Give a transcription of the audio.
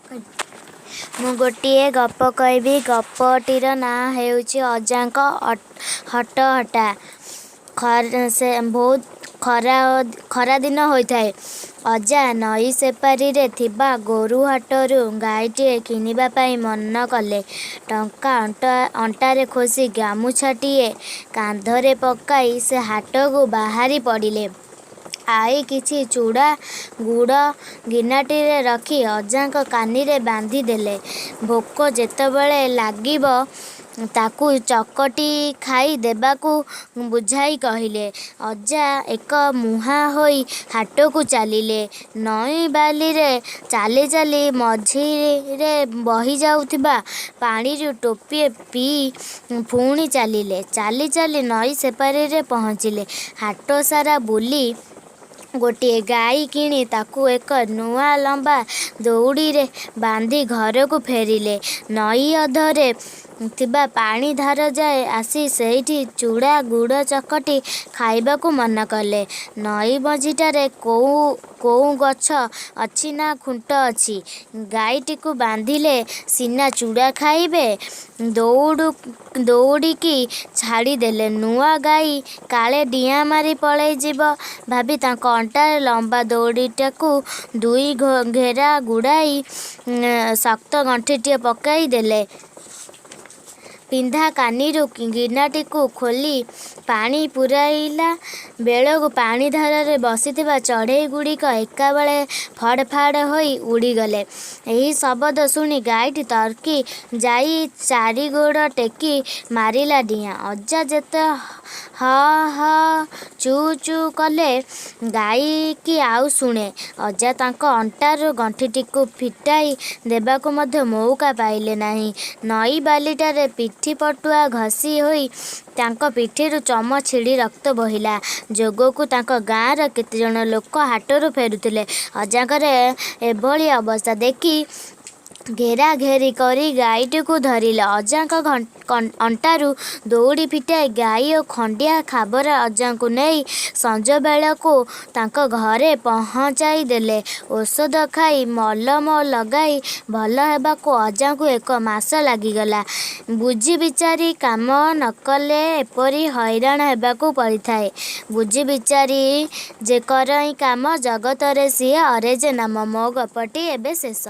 ମୁଁ ଗୋଟିଏ ଗପ କହିବି। ଗପଟିର ନାଁ ହେଉଛି ଅଜାଙ୍କ ହଟହଟ୍ଟା। ସେ ବହୁତ ଖରାଦିନ ହୋଇଥାଏ। ଅଜା ନଈ ସେପାରିରେ ଥିବା ଗୋରୁହାଟରୁ ଗାଈଟିଏ କିଣିବା ପାଇଁ ମନ କଲେ। ଟଙ୍କା ଅଣ୍ଟାରେ ଖୋସି ଗାମୁଛାଟିଏ କାନ୍ଧରେ ପକାଇ ସେ ହାଟକୁ ବାହାରି ପଡ଼ିଲେ। ଆଈ କିଛି ଚୁଡ଼ା ଗୁଡ଼ ଗିନାଟିରେ ରଖି ଅଜାଙ୍କ କାନିରେ ବାନ୍ଧି ଦେଲେ। ଭୋକ ଯେତେବେଳେ ଲାଗିବ ତାକୁ ଚକଟି ଖାଇ ଦେବାକୁ ବୁଝାଇ କହିଲେ। ଅଜା ଏକ ମୁହାଁ ହୋଇ ହାଟକୁ ଚାଲିଲେ। ନଈ ବାଲିରେ ଚାଲି ଚାଲି ମଝିରେ ବହିଯାଉଥିବା ପାଣିରୁ ଟୋପିଏ ପିଇ ପୁଣି ଚାଲିଲେ। ଚାଲି ଚାଲି ନଈ ସେପାରିରେ ପହଞ୍ଚିଲେ। ହାଟ ସାରା ବୁଲି ଗୋଟିଏ ଗାଈ କିଣି ତାକୁ ଏକ ନୂଆ ଲମ୍ବା ଦଉଡ଼ିରେ ବାନ୍ଧି ଘରକୁ ଫେରିଲେ। ନଈ ଅଧରେ ଥିବା ପାଣି ଧାର ଯାଏ ଆସି ସେଇଠି ଚୁଡ଼ା ଗୁଡ଼ ଚକଟି ଖାଇବାକୁ ମନ କଲେ। ନଈ ମଝିଟାରେ କୋଉ ଗଛ ଅଛି ନା ଖୁଣ୍ଟ ଅଛି, ଗାଈଟିକୁ ବାନ୍ଧିଲେ ସିନା ଚୁଡ଼ା ଖାଇବେ। ଦଉଡ଼ିକି ଛାଡ଼ିଦେଲେ। ନୂଆ ଗାଈ କାଳେ ଡିଆଁ ମାରି ପଳାଇଯିବ ଭାବି ତାଙ୍କ ଅଣ୍ଟାରେ ଲମ୍ବା ଦଉଡ଼ିଟାକୁ ଦୁଇ ଘେରା ଗୁଡ଼ାଇ ଶକ୍ତ ଗଣ୍ଠିଟିଏ ପକାଇ ଦେଲେ। ପିନ୍ଧା କାନିରୁ ଗିନାଟିକୁ ଖୋଲି ପାଣି ପୂରାଇଲା ବେଳକୁ ପାଣିଧାରରେ ବସିଥିବା ଚଢ଼େଇଗୁଡ଼ିକ ଏକାବେଳେ ଫଡ଼୍ ଫାଡ଼୍ ହୋଇ ଉଡ଼ିଗଲେ। ଏହି ଶବଦ ଶୁଣି ଗାଈଟି ତରକି ଯାଇ ଚାରିଗୋଡ଼ ଟେକି ମାରିଲା ଡିଆଁ। ଅଜା ଯେତେ ହଃ ହଃ, ଚୁ ଚୁ କଲେ ଗାଈ କି ଆଉ ଶୁଣେ? ଅଜା ତାଙ୍କ ଅଣ୍ଟାରୁ ଗଣ୍ଠିଟିକୁ ଫିଟାଇ ଦେବାକୁ ମଧ୍ୟ ମଉକା ପାଇଲେ ନାହିଁ। ନଈ ବାଲିଟାରେ ପିଠିପଟୁଆ ଘଷି ହୋଇ ତାଙ୍କ ପିଠିରୁ ଚମ ଛିଡ଼ି ରକ୍ତ ବୋହିଲା। ଯୋଗକୁ ତାଙ୍କ ଗାଁର କେତେଜଣ ଲୋକ ହାଟରୁ ଫେରୁଥିଲେ। ଅଜାଙ୍କର ଏଭଳି ଅବସ୍ଥା ଦେଖି ଘେରାଘେରି କରି ଗାଈଟିକୁ ଧରିଲେ। ଅଜାଙ୍କ ଅଣ୍ଟାରୁ ଦଉଡ଼ି ଫିଟାଇ ଗାଈ ଓ ଖଣ୍ଡିଆ ଖାବରା ଅଜାଙ୍କୁ ନେଇ ସଞ୍ଜବେଳକୁ ତାଙ୍କ ଘରେ ପହଞ୍ଚାଇ ଦେଲେ। ଔଷଧ ଖାଇ ମଲମ ଲଗାଇ ଭଲ ହେବାକୁ ଅଜାଙ୍କୁ ଏକ ମାସ ଲାଗିଗଲା। ବୁଝି ବିଚାରି କାମ ନ କଲେ ଏପରି ହଇରାଣ ହେବାକୁ ପଡ଼ିଥାଏ। ବୁଝି ବିଚାରି ଯେ କରଇ କାମ, ଜଗତରେ ସିଏ ଅରେଜେ ନାମ। ମୋ ଗପଟି ଏବେ ଶେଷ।